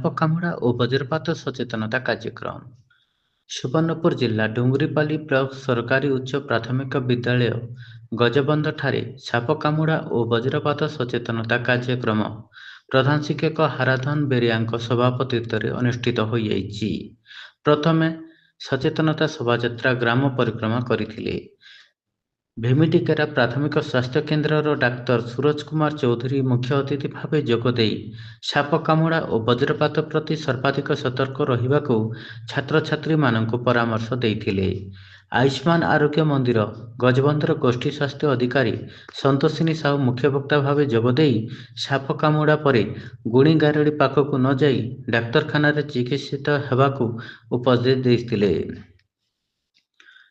ସାପ କାମୁଡ଼ା ଓ ବଜ୍ରପାତ ସଚେତନତା କାର୍ଯ୍ୟକ୍ରମ। ସୁବର୍ଣ୍ଣପୁର ଜିଲ୍ଲା ଡୁଙ୍ଗୁରିପାଲି ବ୍ଲକ ସରକାରୀ ଉଚ୍ଚ ପ୍ରାଥମିକ ବିଦ୍ୟାଳୟ ଗଜବନ୍ଧଠାରେ ସାପ କାମୁଡ଼ା ଓ ବଜ୍ରପାତ ସଚେତନତା କାର୍ଯ୍ୟକ୍ରମ ପ୍ରଧାନ ଶିକ୍ଷକ ହାରାଧନ ବେରିଆଙ୍କ ସଭାପତିତ୍ୱରେ ଅନୁଷ୍ଠିତ ହୋଇଯାଇଛି। ପ୍ରଥମେ ସଚେତନତା ଶୋଭାଯାତ୍ରା ଗ୍ରାମ ପରିକ୍ରମା କରିଥିଲେ। ଭୀମିଟିକେରା ପ୍ରାଥମିକ ସ୍ୱାସ୍ଥ୍ୟ କେନ୍ଦ୍ରର ଡାକ୍ତର ସୁରଜ କୁମାର ଚୌଧୁରୀ ମୁଖ୍ୟ ଅତିଥି ଭାବେ ଯୋଗଦେଇ ସାପ କାମୁଡ଼ା ଓ ବଜ୍ରପାତ ପ୍ରତି ସର୍ବାଧିକ ସତର୍କ ରହିବାକୁ ଛାତ୍ରଛାତ୍ରୀମାନଙ୍କୁ ପରାମର୍ଶ ଦେଇଥିଲେ। ଆୟୁଷ୍ମାନ ଆରୋଗ୍ୟ ମନ୍ଦିର ଗଜବନ୍ଧର ଗୋଷ୍ଠୀ ସ୍ୱାସ୍ଥ୍ୟ ଅଧିକାରୀ ସନ୍ତୋଷିନୀ ସାହୁ ମୁଖ୍ୟବକ୍ତା ଭାବେ ଯୋଗଦେଇ ସାପ କାମୁଡ଼ା ପରେ ଗୁଣିଗାରେଡ଼ି ପାଖକୁ ନ ଯାଇ ଡାକ୍ତରଖାନାରେ ଚିକିତ୍ସିତ ହେବାକୁ ଉପଦେଶ ଦେଇଥିଲେ।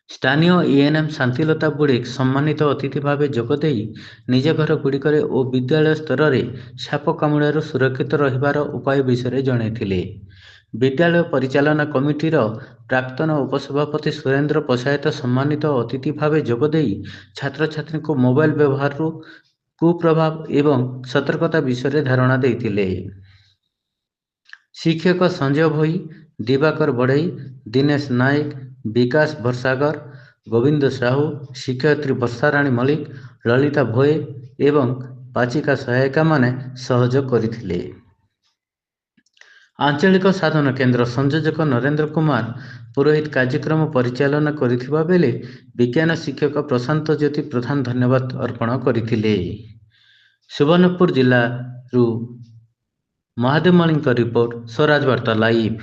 ସ୍ଥାନୀୟ ଏଏନ୍ଏମ୍ ଶାନ୍ତିଲତା ବୁଡ଼େକ ସମ୍ମାନିତ ଅତିଥି ଭାବେ ଯୋଗଦେଇ ନିଜ ଘରଗୁଡ଼ିକରେ ଓ ବିଦ୍ୟାଳୟ ସ୍ତରରେ ସାପ କାମୁଡ଼ାରୁ ସୁରକ୍ଷିତ ରହିବାର ଉପାୟ ବିଷୟରେ ଜଣାଇଥିଲେ। ବିଦ୍ୟାଳୟ ପରିଚାଳନା କମିଟିର ପ୍ରାକ୍ତନ ଉପସଭାପତି ସୁରେନ୍ଦ୍ର ପଶାୟତ ସମ୍ମାନିତ ଅତିଥି ଭାବେ ଯୋଗଦେଇ ଛାତ୍ରଛାତ୍ରୀଙ୍କୁ ମୋବାଇଲ ବ୍ୟବହାରରୁ କୁପ୍ରଭାବ ଏବଂ ସତର୍କତା ବିଷୟରେ ଧାରଣା ଦେଇଥିଲେ। ଶିକ୍ଷକ ସଞ୍ଜୟ ଭୋଇ, ଦିବାକର ବଢ଼େଇ, ଦିନେଶ ନାୟକ, ବିକାଶ ଭରସାଗର, ଗୋବିନ୍ଦ ସାହୁ, ଶିକ୍ଷୟିତ୍ରୀ ବର୍ଷାରାଣୀ ମଲ୍ଲିକ, ଲଳିତା ଭୋଏ ଏବଂ ପାଚିକା ସହାୟିକାମାନେ ସହଯୋଗ କରିଥିଲେ। ଆଞ୍ଚଳିକ ସାଧନ କେନ୍ଦ୍ର ସଂଯୋଜକ ନରେନ୍ଦ୍ର କୁମାର ପୁରୋହିତ କାର୍ଯ୍ୟକ୍ରମ ପରିଚାଳନା କରିଥିବା ବେଳେ ବିଜ୍ଞାନ ଶିକ୍ଷକ ପ୍ରଶାନ୍ତ ଜ୍ୟୋତି ପ୍ରଧାନ ଧନ୍ୟବାଦ ଅର୍ପଣ କରିଥିଲେ। ସୁବର୍ଣ୍ଣପୁର ଜିଲ୍ଲାରୁ ମହାଦେବ ମଳିଙ୍କ ରିପୋର୍ଟ, ସ୍ୱରାଜ ବାର୍ତ୍ତା ଲାଇଭ୍।